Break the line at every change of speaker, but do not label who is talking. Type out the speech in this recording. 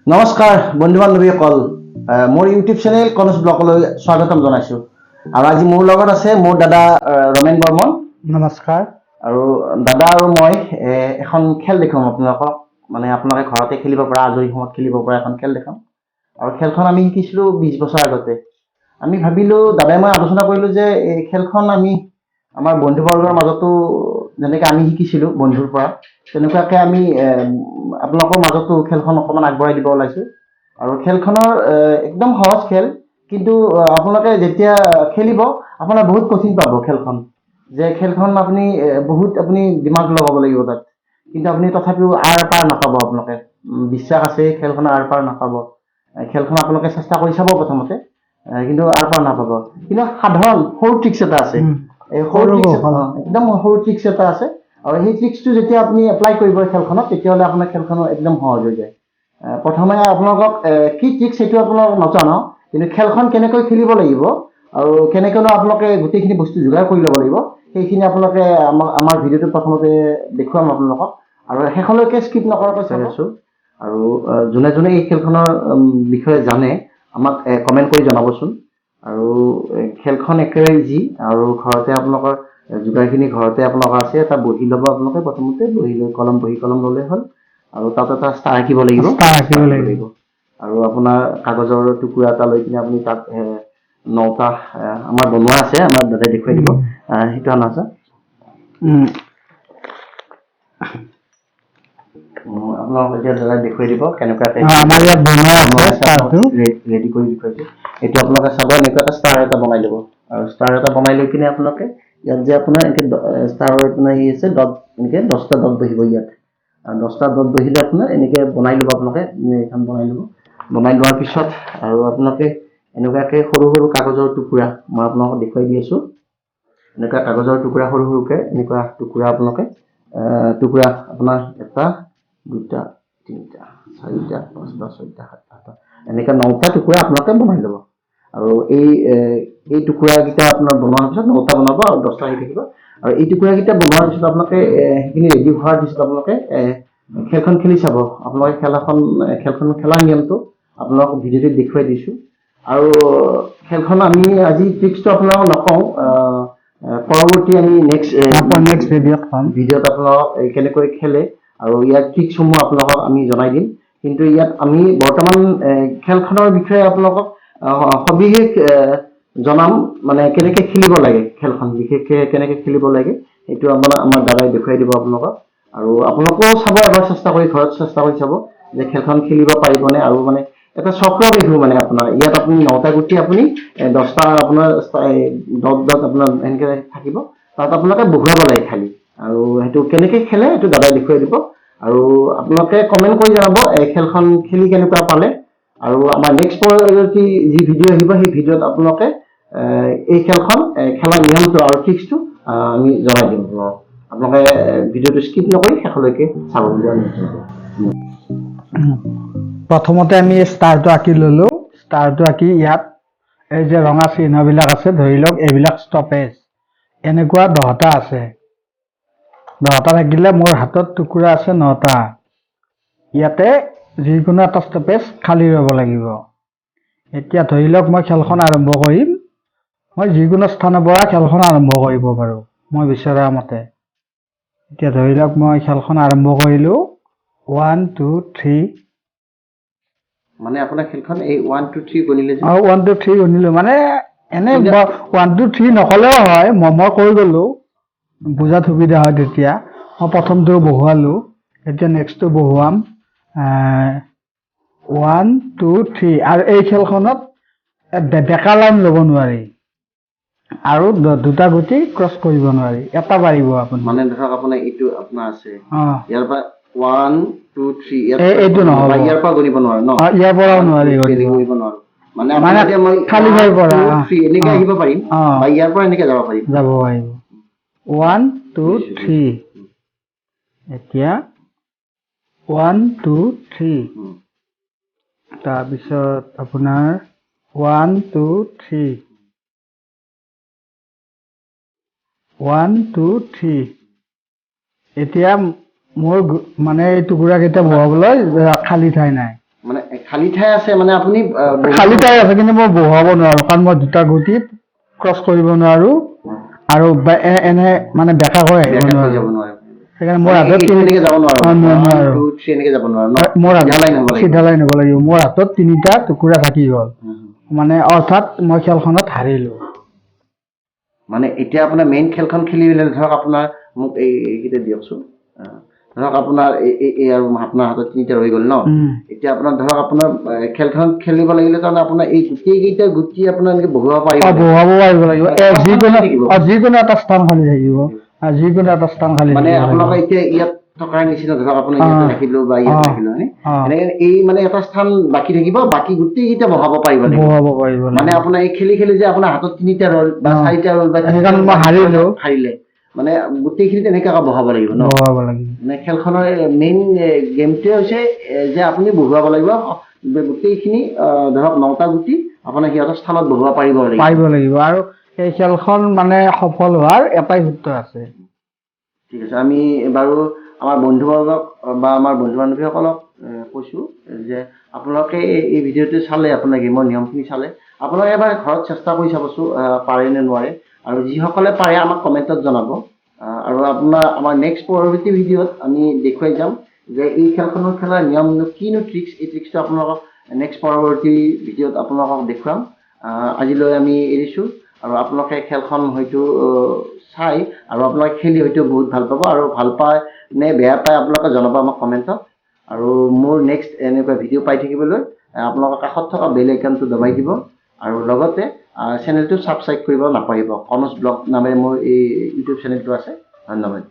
নমস্কাৰ বন্ধু বান্ধৱীসকল, মোৰ ইউটিউব চেনেল কনজ ব্লগলৈ স্বাগতম জনাইছোঁ। আৰু আজি মোৰ লগত আছে মোৰ দাদা ৰমেন বৰ্মন।
নমস্কাৰ।
আৰু দাদা আৰু মই এখন খেল দেখুৱাম আপোনালোকক, মানে আপোনালোকে ঘৰতে খেলিব পৰা, আজৰি সময়ত খেলিব পৰা এখন খেল দেখাম। আৰু খেলখন আমি শিকিছিলোঁ 20 বছৰ আগতে। আমি ভাবিলোঁ, দাদাই মই আলোচনা কৰিলোঁ যে এই খেলখন আমি আমাৰ বন্ধুবৰ্গৰ মাজতো, যেনেকৈ আমি শিকিছিলোঁ বন্ধুৰ পৰা, তেনেকুৱাকৈ আমি আপোনালোকৰ মাজতো খেলখন অকণমান আগবঢ়াই দিব ওলাইছোঁ। আৰু খেলখনৰ একদম সহজ খেল, কিন্তু আপোনালোকে যেতিয়া খেলিব, আপোনাৰ বহুত কঠিন পাব খেলখন, যে খেলখন আপুনি বহুত আপুনি দিমাগ লগাব লাগিব তাত, কিন্তু আপুনি তথাপিও আৰ পাৰ নাপাব। আপোনালোকে বিশ্বাস আছে, এই খেলখনৰ আৰ পাৰ নাপাব। খেলখন আপোনালোকে চেষ্টা কৰি চাব প্ৰথমতে, কিন্তু আৰ পাৰ নাপাব। কিন্তু সাধাৰণ সৰু ট্ৰিক্স এটা আছে। এই সৰু
সৰু
ট্ৰিক্স
কৌশল।
একদম সৰু ট্ৰিক্স এটা আছে আৰু সেই ট্ৰিক্সটো যেতিয়া আপুনি এপ্লাই কৰিব খেলখনত, তেতিয়াহ'লে আপোনাৰ খেলখনো একদম সহজ হৈ যায়। প্ৰথমে আপোনালোকক কি ট্ৰিক্স সেইটো আপোনালোকক নজনাওঁ, কিন্তু খেলখন কেনেকৈ খেলিব লাগিব আৰু কেনেকৈনো আপোনালোকে গোটেইখিনি বস্তু যোগাৰ কৰি ল'ব লাগিব, সেইখিনি আপোনালোকে আমাৰ ভিডিঅ'টো প্ৰথমতে দেখুৱাম আপোনালোকক। আৰু শেষলৈকে স্কিপ নকৰাকৈ চাই আছোঁ। আৰু যোনে যোনে এই খেলখনৰ বিষয়ে জানে, আমাক কমেণ্ট কৰি জনাবচোন। আৰু খেলখন একেবাৰে ইজি আৰু ঘৰতে আপোনালোকৰ যোগাৰখিনি ঘৰতে আপোনালোকৰ আছে। এটা বহী ল'ব আপোনালোকে প্ৰথমতে, বহী লৈ কলম, বহী কলম ল'লেই হ'ল। আৰু তাত এটা ষ্টাৰ আঁকিব লাগিব।
ষ্টাৰ আঁকিব লাগিব।
আৰু আপোনাৰ কাগজৰ টুকুৰা এটা লৈ কিনে আপুনি তাত নটা আমাৰ বনোৱা আছে, আমাৰ দাদাই দেখুৱাই দিব। সেইটো আনা আছে। আপোনালোক এতিয়া দাদাই দেখুৱাই দিব কেনেকুৱাকে।
আমাৰ ইয়াত বনোৱা আছে ষ্টাৰটো।
ৰেডি কৰি দেখুৱাইছে। এইটো আপোনালোকে চাব, এনেকুৱা এটা ষ্টাৰ এটা বনাই ল'ব। আৰু ষ্টাৰ এটা বনাই লৈ কিনে আপোনালোকে ইয়াত যে আপোনাৰ এনেকে ষ্টাৰৰ আপোনাৰ হেৰি আছে, ডট, এনেকে 10টা ডট বহিব ইয়াত। আৰু 10টা ডট বহিলে আপোনাৰ এনেকে বনাই ল'ব আপোনালোকে, এইখন বনাই ল'ব। বনাই লোৱাৰ পিছত আৰু আপোনালোকে এনেকুৱাকে সৰু সৰু কাগজৰ টুকুৰা, মই আপোনালোকক দেখুৱাই দি আছোঁ, এনেকুৱা কাগজৰ টুকুৰা সৰু সৰুকে এনেকুৱা টুকুৰা আপোনালোকে টুকুৰা আপোনাৰ এটা, দুটা, তিনিটা, চাৰিটা, পাঁচটা, ছয়টা, সাতটা, আঠটা, এনেকৈ নটা টুকুৰা আপোনালোকে বনাই ল'ব। আৰু এই টুকুৰাকেইটা আপোনাৰ বনোৱাৰ পিছত, নটা বনাব আৰু 10টা আহি থাকিব। আৰু এই টুকুৰাকেইটা বনোৱাৰ পিছত আপোনালোকে সেইখিনি ৰেডি হোৱাৰ পিছত আপোনালোকে খেলখন খেলি চাব। আপোনালোকে খেলখন খেলাৰ নিয়মটো আপোনালোকক ভিডিঅ'টোত দেখুৱাই দিছোঁ। আৰু খেলখন আমি আজি ট্ৰিক্সটো আপোনালোকক নকওঁ, আহ, আহ, পৰৱৰ্তী আমি নেক্সট
আকৌ নেক্সট ভিডিঅ'ত ক'ম।
ভিডিঅ'ত আপোনালোকক এই কেনেকৈ খেলে আৰু ইয়াৰ ট্ৰিক্সসমূহ আপোনালোকক আমি জনাই দিম। কিন্তু ইয়াত আমি বৰ্তমান খেলখনৰ বিষয়ে আপোনালোকক সবিশেষ জনাম, মানে কেনেকৈ খেলিব লাগে খেলখন, বিশেষকৈ কেনেকৈ খেলিব লাগে, সেইটো আমাৰ দাদাই দেখুৱাই দিব আপোনালোকক। আৰু আপোনালোকেও চাব এবাৰ চেষ্টা কৰি, ঘৰত চেষ্টা কৰি চাব যে খেলখন খেলিব পাৰিবনে। আৰু মানে এটা চক্ৰ বিহু, মানে আপোনাৰ ইয়াত আপুনি নটা গুটি, আপুনি 10টা আপোনাৰ ডট ডট আপোনাৰ এনেকৈ থাকিব, তাত আপোনালোকে বহুৱাব লাগে খালি। আৰু সেইটো কেনেকৈ খেলে সেইটো দাদাই দেখুৱাই দিব। আৰু আপোনালোকে কমেণ্ট কৰি জনাব এই খেলখন খেলি কেনেকুৱা পালে। আৰু আমাৰ নেক্সট পৰৱৰ্তী যি ভিডিঅ' আহিব, সেই ভিডিঅ'ত আপোনালোকে এই খেলখন খেলাৰ নিয়মটো আৰু ট্ৰিক্সটো আমি জনাই দিম আপোনালোকক। আপোনালোকে ভিডিঅ'টো স্কিপ নকৰি শেষলৈকে চাব বুলি অনুৰোধ জনালোঁ।
প্ৰথমতে আমি ষ্টাৰটো আঁকি ললো। ষ্টাৰটো আঁকি ইয়াত এই যে ৰঙা চিহ্নবিলাক আছে, ধৰি লওক এইবিলাক ষ্টপেজ, এনেকুৱা 10টা আছে। 10টা থাকিলে মোৰ হাতত টুকুৰা আছে নটা। ইয়াতে যিকোনো এটা ষ্টপেজ খালী ৰ'ব লাগিব। এতিয়া ধৰি লওক মই খেলখন আৰম্ভ কৰিম। মই যিকোনো স্থানৰ পৰা খেলখন আৰম্ভ কৰিব পাৰোঁ মই বিচৰা মতে। এতিয়া ধৰি লওক মই খেলখন আৰম্ভ কৰিলোঁ, ওৱান, টু, থ্ৰী।
মানে আপোনাৰ খেলখন এই ওৱান, টু, থ্ৰী গণিলে যে
আৰু ওৱান, টু, থ্ৰী গণিলোঁ, মানে এনে ওৱান, টু, থ্ৰী নক'লেও হয়, মই কৈ গ'লোঁ, বুজাত সুবিধা হয়। তেতিয়া মই প্ৰথমটো বহুৱালোঁ, এতিয়া নেক্সটটো বহুৱাম, ওৱান, টু, থ্ৰী। আৰু এই খেলখনত বেকা লাইন ল'ব নোৱাৰি আৰু দুটা গুটি ক্ৰছ কৰিব নোৱাৰি, এটা পাৰিব আপুনি।
মানে ধৰক আপোনাৰ এইটো আপোনাৰ আছে, ইয়াৰ পৰা ওৱান, টু, থ্ৰী।
এইটো নহ'ব।
ইয়াৰ পৰা গণিব নোৱাৰো ন?
ইয়াৰ পৰাও নোৱাৰি গণিব।
এনেকৈ গণিব নোৱাৰো মানে।
মানে
আপোনাৰ এতিয়া মই
খালী ঠাইৰ পৰা,
থ্ৰী এনেকে আহিব পাৰিম বা ইয়াৰ পৰা এনেকে যাব পাৰিম।
যাব পাৰিব, ওৱান, টু, থ্ৰী। এতিয়া ওৱান, টু, থ্ৰী। তাৰপিছত আপোনাৰ one, two, three, one, two, three. এতিয়া মোৰ মানে এই টুকুৰাকেইটা বহুৱাবলৈ খালী ঠাই নাই।
মানে খালী ঠাই আছে মানে আপুনি
খালী ঠাই আছে, কিন্তু মই বহুৱাব নোৱাৰো, কাৰণ মই দুটা গুটি ক্ৰছ কৰিব নোৱাৰো আৰু এনে মানে বেকা হৈ আহিব
বেকা হৈ
নোৱাৰো।
যাব নোৱাৰে।
সেইকাৰণে মোৰ হাতত
এনেকে যাব নোৱাৰো।
অ, নোৱাৰো।
1, 2, 3 এনেকে যাব নোৱাৰো ন?
মোৰ
চিধা
হাতত
লাইন হ'ব লাগিব।
চিধা লাইন হ'ব লাগিব। মোৰ হাতত তিনিটা টুকুৰা থাকি গ'ল, মানে অৰ্থাৎ মই খেলখনত হাৰিলো।
মানে এতিয়া আপোনাৰ মেইন খেলখন খেলিবলৈ ধৰক আপোনাৰ মোক এইকেইটা দিয়কচোন। ধৰক আপোনাৰ এই আৰু আপোনাৰ হাতত তিনিটা ৰৈ গ'ল ন? এতিয়া আপোনাৰ ধৰক আপোনাৰ খেলখন খেলিব লাগিলে তাৰমানে আপোনাৰ এই গোটেইকেইটা গুটি আপোনাৰ এনেকে বহুৱাব পাৰিব লাগিব।
বহুৱাব পাৰিব লাগিব।
স্থান
যিকোনো
খালী থাকিব।
যিকোনো এটা স্থান খালী থাকিব। যিকোনো এটা স্থান খালী
মানে
থাকিব
আপোনালোকে
লাগিব।
এতিয়া ইয়াত থকাৰ নিচিনা ধৰক আপোনাৰ ইয়াতে ৰাখিলো বা ইয়াত ৰাখিলো, হয়নে? এনেকে এই মানে এটা স্থান বাকী থাকিব, বাকী গোটেইকেইটা বহাব পাৰিব লাগিব।
বহুৱাব পাৰিব
মানে
লাগিব।
আপোনাৰ এই খেলি খেলি যে আপোনাৰ হাতত তিনিটা ৰ'ল বা চাৰিটা ৰ'ল বা
সেইকাৰণে মই হাৰিলো।
হাৰিলে মানে গোটেইখিনি তেনেকুৱাকে বহাব লাগিব ন?
বহুৱাব লাগিব।
মানে খেলখনৰ মেইন গেমটোৱে হৈছে যে আপুনি বহুৱাব লাগিব গোটেইখিনি, ধৰক 9টা গুটি আপোনাৰ সিহঁতৰ স্থানত বহুৱাব পাৰিব লাগিব।
পাৰিব লাগিব। আৰু এই খেলখন মানে সফল হোৱাৰ এটাই সূত্ৰ আছে।
ঠিক আছে, আমি বাৰু আমাৰ বন্ধুবৰ্গক বা আমাৰ বন্ধু বান্ধৱীসকলক কৈছোঁ যে আপোনালোকে এই ভিডিঅ'টো চালে, আপোনাৰ গেমৰ নিয়মখিনি চালে আপোনালোকে এবাৰ ঘৰত চেষ্টা কৰি চাবচোন, পাৰে নে নোৱাৰে। আৰু যিসকলে পাৰে আমাক কমেণ্টত জনাব। আৰু আমাৰ নেক্সট পৰৱৰ্তী ভিডিঅ'ত আমি দেখুৱাই যাম যে এই খেলখনৰ খেলাৰ নিয়মনো কিনো ট্ৰিক্স, এই ট্ৰিক্সটো আপোনালোকক নেক্সট পৰৱৰ্তী ভিডিঅ'ত আপোনালোকক দেখুৱাম। আজিলৈ আমি এৰিছোঁ। আৰু আপোনালোকে খেলখন হয়তো চাই আৰু আপোনালোকে খেলি হয়তো বহুত ভাল পাব, আৰু ভাল পায় নে বেয়া পায় আপোনালোকে জনাব আমাক কমেণ্টত। আৰু মোৰ নেক্সট এনেকুৱা ভিডিঅ' পাই থাকিবলৈ আপোনালোকৰ কাষত থকা বেল আইকনটো দবাই দিব, আৰু লগতে চেনেলটো ছাবস্ক্ৰাইব কৰিব নাপাহৰিব। কনজ ব্লগ নামেৰে মোৰ এই ইউটিউব চেনেলটো আছে। ধন্যবাদ।